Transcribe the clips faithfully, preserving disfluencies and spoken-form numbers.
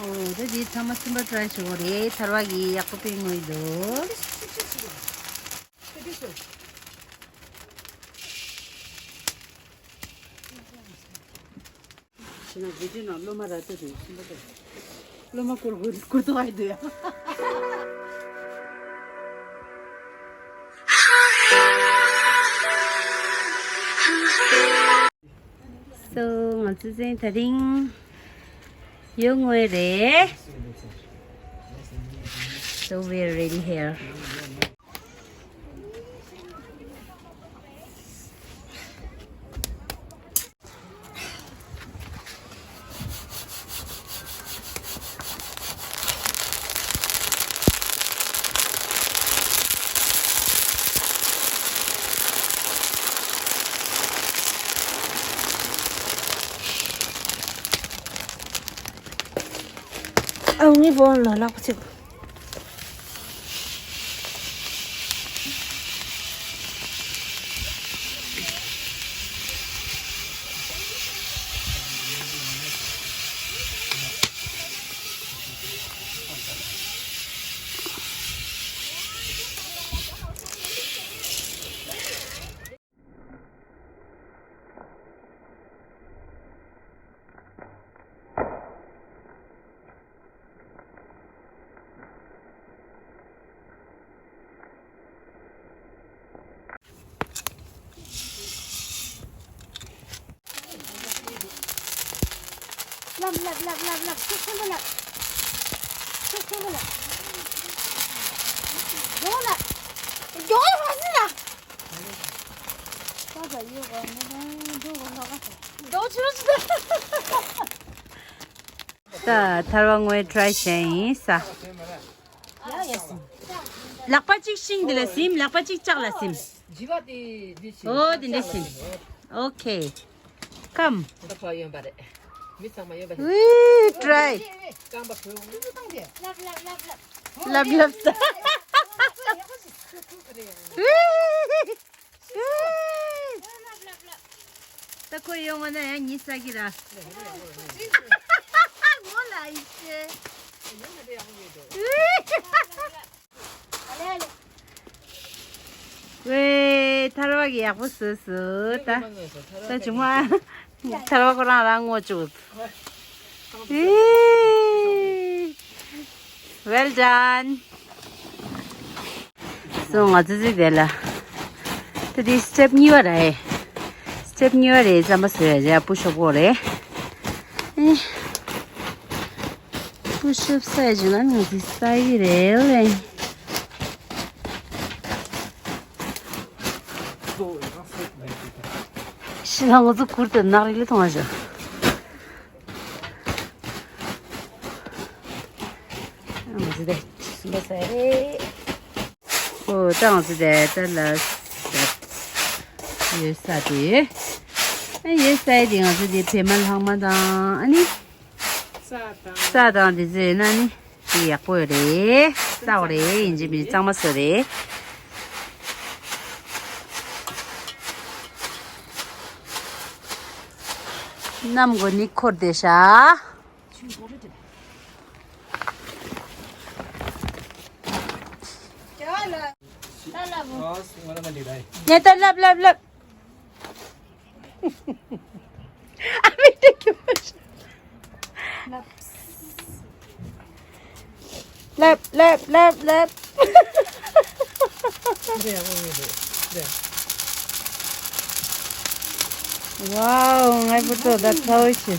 ཨོ་ད་འདི་ཚང་མ་སིམ་པ་ཊི་རའི་ཞུ་དགོས་རེད། ཐར་བ་གིས་ཡག་པོ་སྤྲད་མྱོང་གི་འདུག་ཤི་ན་བི་ཌི་ནང་སློབ་མ་ར་ཏོ་དེ་སློབ་མ་སྐོར་སྐོར་ཏོ་ཨའི་དུ་ཡ། སོ་ང་ཚོ་ཚན་ད་རིང་ཡོད་ངོས་རེད། So we're really here. ཨ་ངའི་བོ་ལ་ལག་པ་ཚིག་ལབ་ལབ་ལབ་ལབ་ལབ། ཤུགས་ཆེན་པོ་ལབ། ཤུགས་ཆེན་པོ་ལབ། མགྱོགས་ལབ། མགྱོགས་ལབ་མ་ཟིན་ལབ། ད་ད་ཡོད་ག་མེད་ན་འགྲོ་ག་ལོག་ག་ད་ཆུ་ཆུ་ད། ད་ཐར་བ་ངོས་ཊི་རའི་བྱས་ཡིན་ས། ཡ་ཡ་སིམ། ལག་པ་གཅིག་ཤིང་འདི་ལ་སིམ། ལག་པ་གཅིག་ལྕགས་ལ་སིམ། ལྗི་བ་དེ་འདི་བྱས། ཨོ་དེ་འདྲ་སིམ། ཨོ་ཁེ། ཀམ། ད་ཕ་ཡོན་པ་རེད། མི་ཚང་མ་ཡོན་པ་རེད། ཝི་ཊི་རའི། རྐང་པ་བོས། ལབ་ལབ་ལབ་ལབ། ལབ་ལབ་ས། ཝི། ད་ཁོ་ཡོང་བ་ན་ཡང་ཉི་ས་གི་ར། ངོ་ལ་ཡི་ཤེས། ཝེ། ཐར་བ་གི་ཡག་པོ་བཟོས་སོང་ད། ད་བྱུང་མ། ཐར་བ་ཁོ་རང་རང་ངོ་བཅུག་ཨེ། Well done. སོ་ང་ཚོ་ཚོའི་དེ་ལ། ད་དེ་སི་ཊེབ་གཉིས་པ་རེད། སི་ཊེབ་གཉིས་པ་རེད། རྩམ་པ་བཟོས་ཡ་ཇ་པུ་ཤོབ་གོ་རེད། ཨེ། པུ་ཤོབ་ས་ཡ་ཇི་ན་ང་ཚོའི་ས་ཡི་རེད་ལེ། ཤི་ན་ང་ཚོ་གུར་དེ་ནག་རིག་ལེ་མཐོང་བ་ཞོ། ང་ཚོ་དེ་སུ་ལ་ས་རེད། ཨོ་ད་ང་ཚོ་དེ་ད་ལ་ཡོད་ས་དེ། ཨ་ཡོད་ས་དེ་ང་ཚོ་དེ་བྱེ་མ་ལྷག་མ་དང་ཨ་ནི། ས་དང་དེ་ཚོ་ཡོད་ན་ནི་དེ་ཡག་པོ་རེད། ས་འོ་རེད། ཡིན་གཅིག་མིན་གཅིག་གཙང་མ་བཟོ་རེད། གནམ་གོ་ནི་འཁོར་བསྡད་ཤག་ཉེ་ད་ལབ་ལབ་ལབ། ཨ་མི་དེ་ཁྱོད་མ་ཤེས། ལབ་ལབ་ལབ་ལབ། ཝའོ། ངའི་བུ་ཚོ་ད་ཚ་བོ་ཆེ།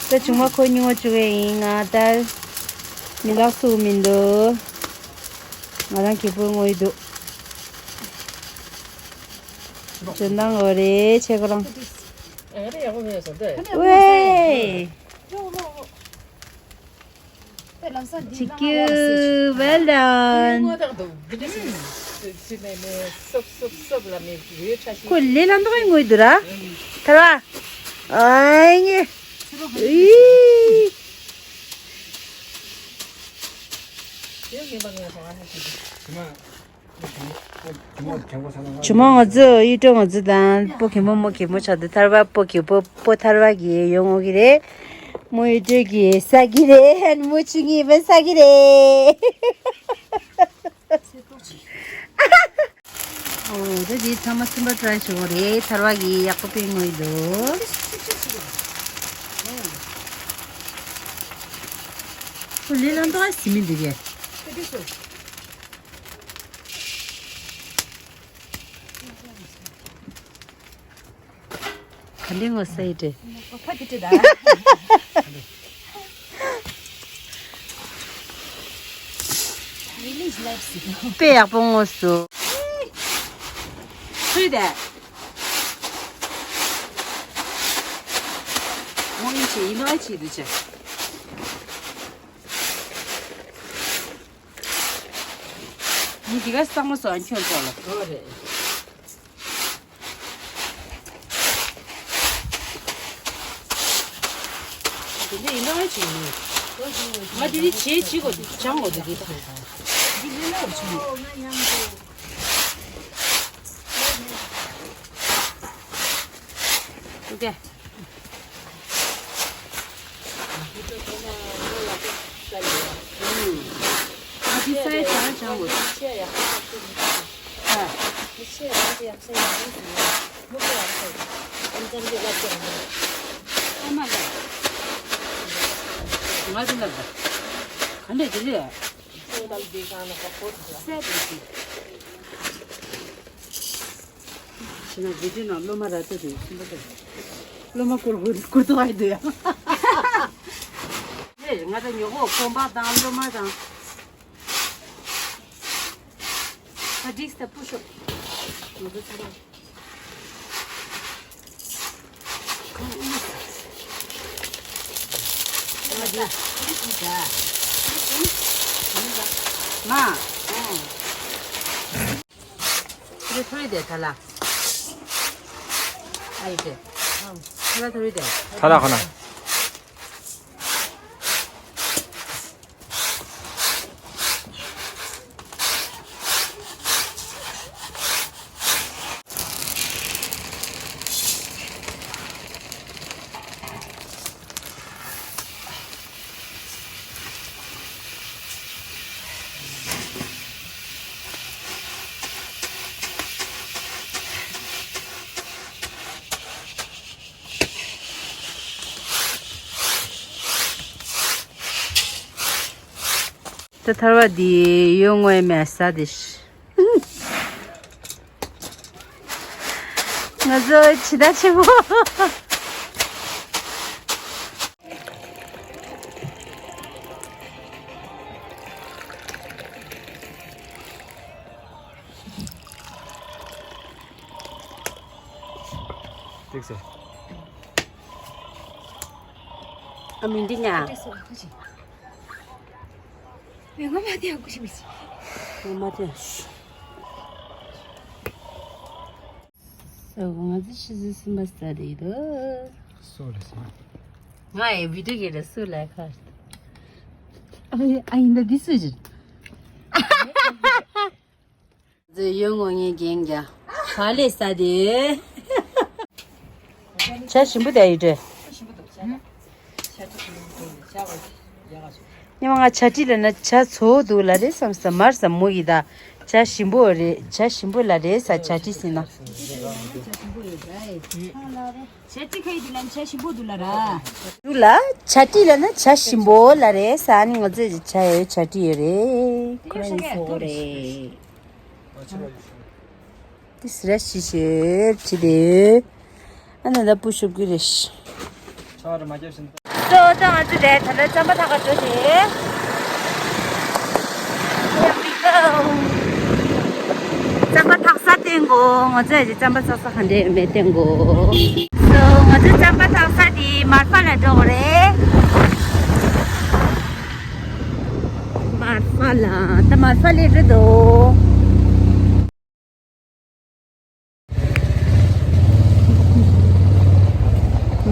ད་ཆུང་མ་ཁོ་ཉུང་བ་བཅུག་གི་ཡིན། ང་ད་མི་ལག་སུ་མི་འདུག་ང་རང་གི་བུ་ངོ་ཡི་འདུག་འཇོན་ཐང་འོ་རེད་ཆེ་ཁོ་རང་། ཝེ། ཅི་ཀྱུ། Well done. ཁོ་ལས་ལ་འདུག་ངོ་ཡི་འདུག་ར། ཐར་བ། ཨ་ནི། ཨི། ཇོ་མོ་ང་ཚོ་ཡུལ་གྲོང་ང་ཚོ་དང་སྤོ་གད་མོ་མོ་གད་མོ་ཆགས་འདུག་ཐར་བ་སྤོ་གད་པོ་སྤོ་ཐར་བ་གི་ཡོང་ངོ་གི་རེད། མོ་ཡོད་དུས་ཀྱི་ས་གི་རེད། མོ་ཆུ་ངེས་པའི་ས་གི་རེད། ཨོ་ད་འདི་ཚང་མ་སུམ་པ་ཏྲའི་ཞོག་རེད། ཐར་བ་གི་ཡག་པོ་དཔེ་ངོ་ཡི་འདུག་ཁོ་ལས་ལ་འདུག་ཨ་ཟི་མི་འདུག་གས། ག་འདྲའི་ངོ་ས་ཡི་དྲེ། ཕ་གི་དྲེ་ད། དཔེ་ཡག་པོ་ངོ་སོ། ཚུལ་དེ། ངོ་ཡི་ཆེ་ཡིན་ནོ་ཆེ་དུ་ཆེ། ཡིན་འདི་ག་གཙང་མ་སོང་ཁྱོད་ཚོ་ལ། ཨོ་རེད། འདི་འདྲ་ཡིན་ན་བྱེད་ནི། ང་འདི་འདི་བྱེད་བྱེད་དགོས་འདུག་སྦྱང་དགོས་འདུག་འདི་ཚོ། འདི་ལས་སླ་བོ་བྱུང་། འདི། ཨ་ཅི་ས་ཡ་ཞང་ཞང་གོ། ཨ་མ་ལ། ང་ཚོ་ལ་ག་འདྲ་ཅི་རེད། སེ་དེ་ཅི། ཕྱི་ནང་བི་ཌིའོ་ནང་སློབ་མ་ར་ཏོ་དེ་ཆེན་པོ་དེ། སློབ་མ་སྐོར་སྐོར་སྐོར་ཏོ་ཨེ་འདུག་ཡ། ཨེ་ང་ཚོ་ཉོ་གོ་གོམ་པ་དང་སློབ་མ་དང་། ད་འགྲིགས་ད་པུ་ཤོ། ང་ཚོ་ཚ་ར། མ། ཨ། ཁོ་རེ་ཐོ་རེ་དེ་ཐ་ལ། ཨ་ཡི་དེ། ཐ་ལ་ཐོ་རེ་དེ། ཐ་ལ་ཁོ་ན། ད་ཐར་བ་འདི་ཡོད་ངོ་ཡ་མེད་ས་དེ་ཤི། ང་ཚོ་ཇི་ལྟར་ཆེ་བོ། ཏིག་སེ། ཨ་མི་འདི་ཉ། ཡང་ང་མ་དེ་ཡང་ཀུ་ཤི་མི་སི། ང་མ་དེ་ཡང་ཤི། སོ་ང་ཚོ་ཆུ་ཚོད་གསུམ་པ་ས་རེད་དོ། སོ་རེད་སོ། ང་ཡི་བི་ཌིའོ་གི་རེ་སུ་ལ་ཁ། ཨ་ཡི་ཨ་ཡི་འདི་འདི་སུ་ཞིག་ཚོ་ཡོད་ངོ་ངའི་རྒན་རྒྱ། ག་ལས་ས་དེ། བྱ་ཞིམ་པོ་དེ་ཡོད་དྲེ། ཉི་མ་ང་བྱ་ཁྲི་ལ་ན་བྱ་ཚོ་འདུག་ལ་རེད་བསམ་ས་མར་ས་མོ་ཡི་ད། བྱ་ཞིམ་པོ་རེད། བྱ་ཞིམ་པོ་ལ་རེད་ས་བྱ་ཁྲི་ཟིན་ན། བྱ་ཁྲི་ཁ་ཡི་དུ་ལ་བྱ་ཞིམ་པོ་འདུག་ལ་ར། འདུག་ལ། བྱ་ཁྲི་ལ་ན་བྱ་ཞིམ་པོ་ལ་རེད་ས་ནི་ང་ཚོས་བྱ་ཡོད་བྱ་ཁྲི་ཡོད་རེད། ཁོ་རང་ཡིན་ཚོ་རེད། ཏི་སི་ར་ཤི་ཤེར་ཁྲི་དེ། ཨ་ན་ད་པུ་ཤུབ་ཀི་རེ་ཤི། ཆ་ར་མ་རྒྱབ་བཞིན། སོ་ད་ང་ཚོ་དེ་ད་ལྟ་ཙམ་པ་ཐག་ག་འགྲོ་དེ། ཙམ་པ་ཐག་ས་བསྟན་གོ། ང་ཚོ་ཡ་ཙམ་པ་ཐག་ས་ག་འདྲེ་མེད་བསྟན་གོ། སོ་ང་ཚོ་ཙམ་པ་ཐག་ས་དེ་མར་ཕ་ལ་འགྲོ་གོ་རེད། མར་ཕ་ལ་ད་མར་ཕ་ལས་རེད་དོ།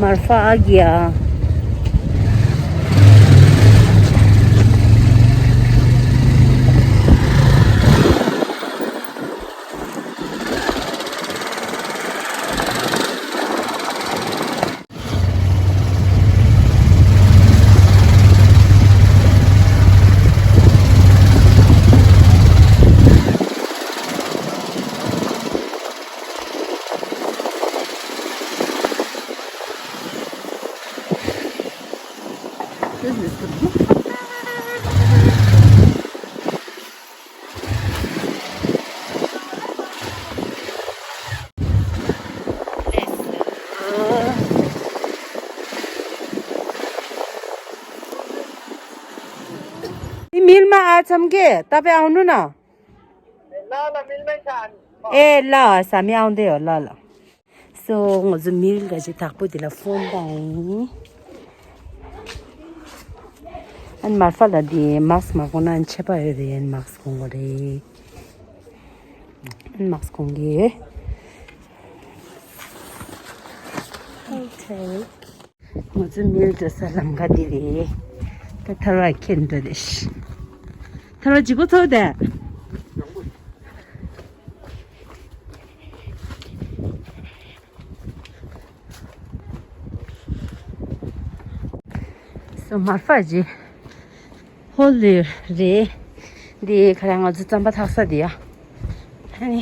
མར་ཕ་ཨ་གི་ཡ། མིལ་མ་ཨ་ཚམ་གེ་ཏ་པེ་ཨའོ་ནུ་ན། ཨེ་ལ་ས་མི་ཨའོ་འདི་ཡོ་ལ་ལ། སོ་ང་ཚོ་མིལ་ག་ཅི་དག་པོ་དེ་ལ་ཕོན་དང་ཨན་མར་ཧྥ་ལ་དེ་མཱསི་མ་གོན་ན་ཨན་ཆད་པ་ཡོད་རེད། ཨན་མཱསི་གོན་དགོས་རེད། ཨན་མཱསི་གོན་གི་ཨོ་ཁེ། ང་ཚོ་མིལ་འགྲོ་ས་ལམ་ཁ་འདི་རེད། ད་ཐར་བ་ཁྱེར་འགྲོ་རེད། ཐར་བ་ཇི་གོ་ཚོགས་དེ། སོ་མར་ཧྥ་ཇི། ཧོལ་ལི་རེད། འདི་ཁ་ར་ང་ཚོ་རྩམ་པ་འཐག་ས་འདི་ཡ། ཧ་ནི།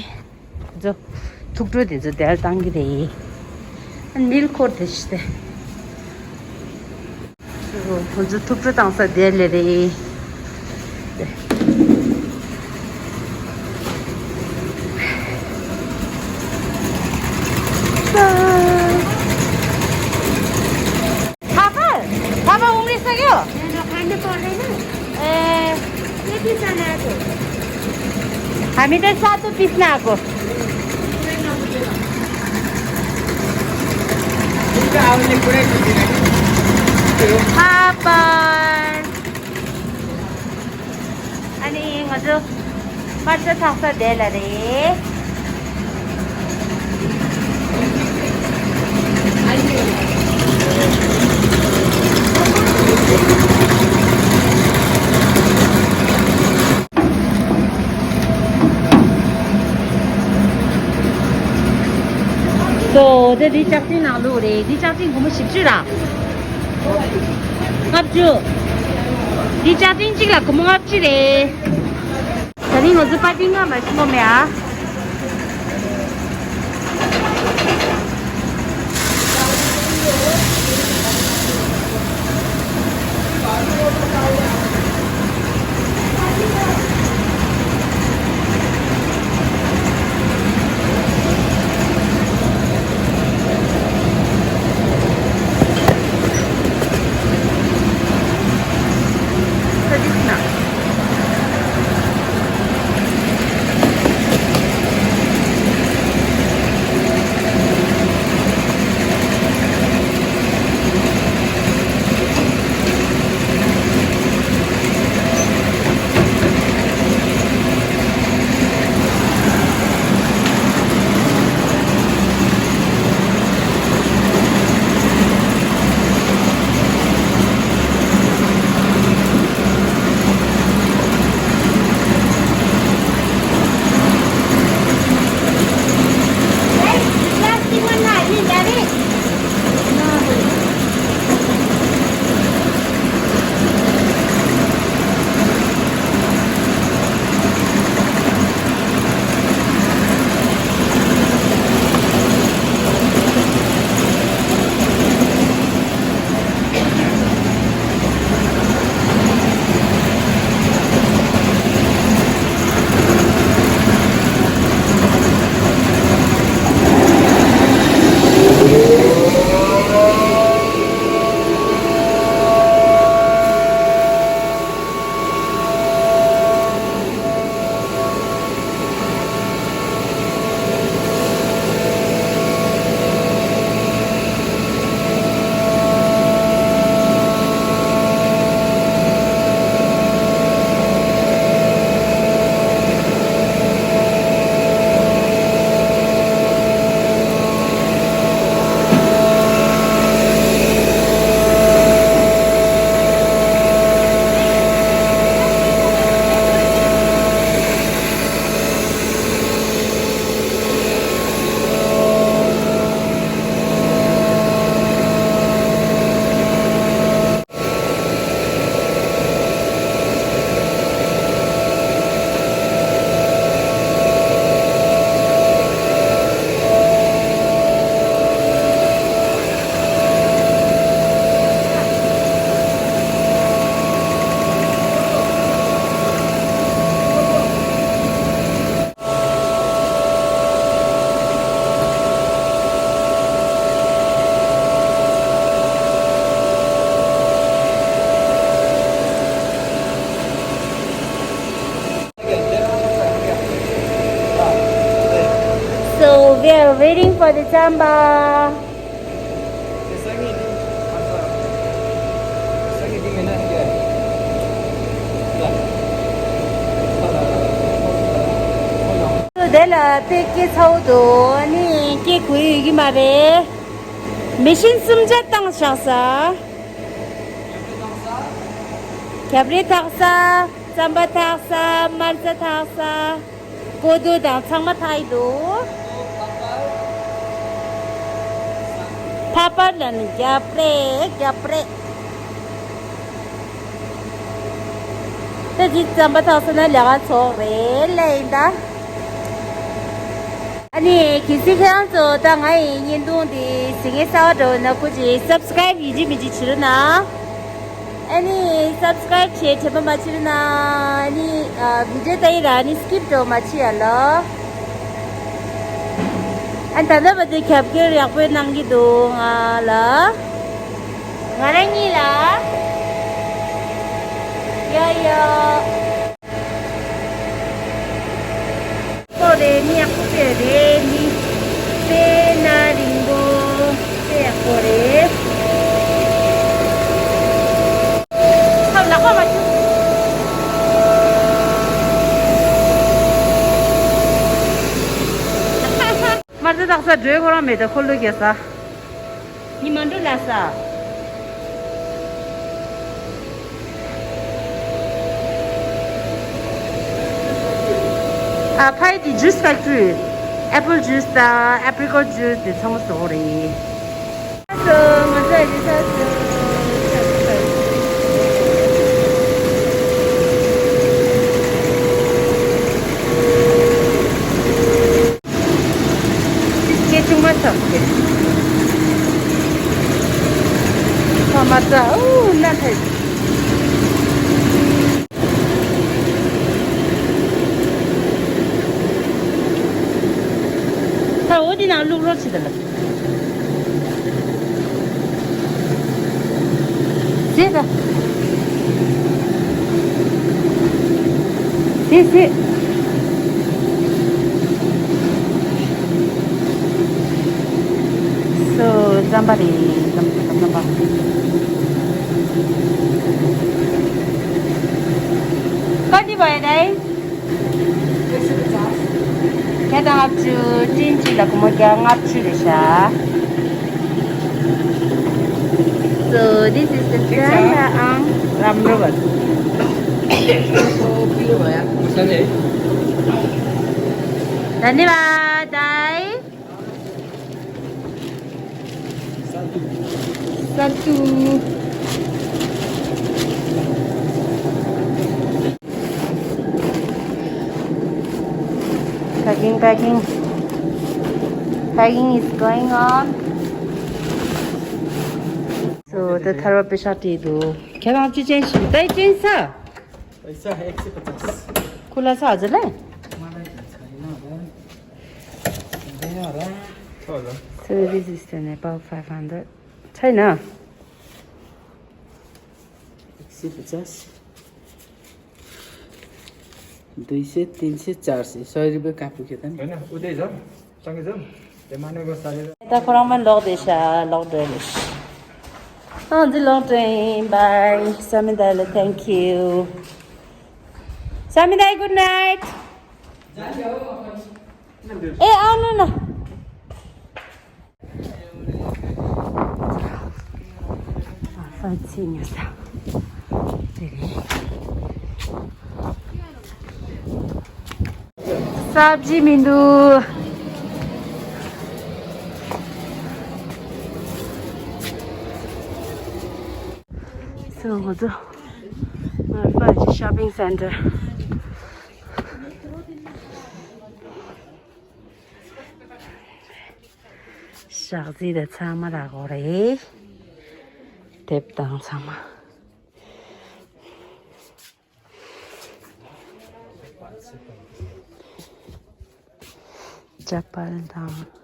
ཚོ། ཐུགས་སྤྲོ་དེ་ཚོ་དེར་བཏང་གི་རེད། ཨ་ནི་མིལ་ཁོར་དེ་ཤི་སྟེ། ཚོ་ཚོ་ཐུགས་སྤྲོ་བཏང་ས་དེར་ལས་རེད། पापा, पापा उम्रिसक्यो? खानु पर्दैन। ए। के पिसान आएको? हामी त सातो पिस्न आएको। पापा। अनि हजुर, पर्छ सक्छ धेरैले। So, འདི་ལྕགས་ཀྲིན་ནང་བླུགས་རེད། འདི་ལྕགས་ཀྲིན་སྒོར་མོ་བཞི་བཅུ་ར། ལྔ་བཅུ། འདི་ལྕགས་ཀྲིན་གཅིག་ལ་སྒོར་མོ་ལྔ་བཅུ་རེད། ད་རིང་ང་ཚོ་པར་ཊི་སྔ་མ་ཞིག་ངོ་མེད་ཨ། Waiting for the ཙམ་པ། དེ་ལ་དཔེ་སྐྱེ་ཚ་བོ་འདུག་ཨ་ནི་སྐྱེ་དགོས་ཡོད་ཀྱི་མ་རེད། མེ་ཤིན་གསུམ་ཆ་བཏང་བཞག་ས། རྒྱབ་རི་འཐག་ས། རྩམ་པ་འཐག་ས། མར་རྩ་འཐག་ས། ཀོ་རྡོ་དང་ཚང་མ་འཐག་ཡི་འདུག་ཕ་པར་ལ་ནི་རྒྱབ་རི་རྒྱབ་རི། ད་ཅི་རྩམ་པ་འཐག་ས་ན་ལས་ཀ་ཚོགས་རེད་ལབ་ཡིན་ད། ཨ་ནི་གལ་སྲིད་ཁྱེད་རང་ཚོ་ད་ང་ཡི་བརྙན་ཐུང་འདི་གཟིགས་མཁན་གསར་པ་འདྲ་བོ་ན་སྐུ་མཁྱེན་སབ་སི་ཀ་རའིབ་ཡིན་གཅིག་མིན་གཅིག་བྱེད་རོགས་གནང་། ཨ་ནི་སབ་སི་ཀ་རའིབ་བྱེད་དྲན་པ་མ་བརྗེད་རོགས་གནང་། ཨ་ནི་ཨ་བི་ཌི་ཡོ་ལྟ་ཡི་ར་ཨ་ནི་སི་ཀིབ་འགྲོ་མ་བྱེད་ཡ་ལ། ཨ་ད་ལྟ་བར་དུ་རྒྱབ་སྐྱོར་ཡག་པོ་གནང་གི་འདུག་ང་ལ། ང་རང་གཉིས་ལ། ཡ་ཡ། ཁོ་རེ་མི་ཡག་པོ་ཟེར་རེད། མི་དཔེ་སྣ་རིང་པོ་དཔེ་ཡག་པོ་རེད། ཁ་ལག་པ་མ་བྱུང་། མར་རྩ་འཐག་ས་འགྲོའི་ཁོ་རང་མེད་ད་ཁོ་ལོས་རྒྱག་ས། ཉི་མ་འགྲོ་ལ་ས། ཨ་ཕ་ཡི་དེ་ཇུས་ཕེག་ཊི་རི། ཨེ་པལ་ཇུས་དང་ཨེ་པི་རི་ཀོཊ་ཇུས་དེ་ཚང་མ་བཟོ་གི་རེད། ང་ཚོ་ང་ཚོ་ཨ་ཇི་ས་སུ། སྐྱེ་ཆུང་མ་ཆགས་ཀྱི། ཁ་མ་ཚ་ཨུ་ན་ཐལ། ད་འོ་འདི་ནང་བླུག་རོགས་བྱེད་དང་། ཟེ་ད། ཟེ་ཟེ། སོ་རྩམ་པ་རེད། རྩམ་པ་རྩམ་པ། ཀ་འདི་བས་རེད། བརྒྱ་དང་ལྔ་བཅུ། ཊིན་གཅིག་ལ་སྒོར་མོ་བརྒྱ་ལྔ་བཅུ་རེད་ཤག So this is the stand. ཨང་རམ་རོ་བར། धन्यवाद दाई। सत्तू। Packing, packing. Packing is going on. So, the third one, pesa ti do. Kya naam chi change? Dai change sa? पैसा एक सय पचास। खुला छ हजुरलाई? मलाई त छैन होला। हुँदैन होला। छ होला। So this is the Nepal five hundred. छैन। एक सय पचास। दुई सय, तीन सय, चार सय। सय रुपियाँ कहाँ पुग्यो त नि? होइन, उतै जाउँ, सँगै जाउँ। त्यो मानेको साढे। यता खोलामा लग्दैछ, लग्दैछ। अँ, अझै लग्दै, बाई। समी दाइलाई thank you। समी दाइ, good night। ए, आउनु न। साँच्चै नि सब्जी मिन्दु। So, ང་ཚོ་ང་ཚོ་shopping center. ཞག་རྩི་དང་ཚང་མ་རག་གོ་རེད། དེབ་དང་ཚང་མ། ཅ་པལ་དང་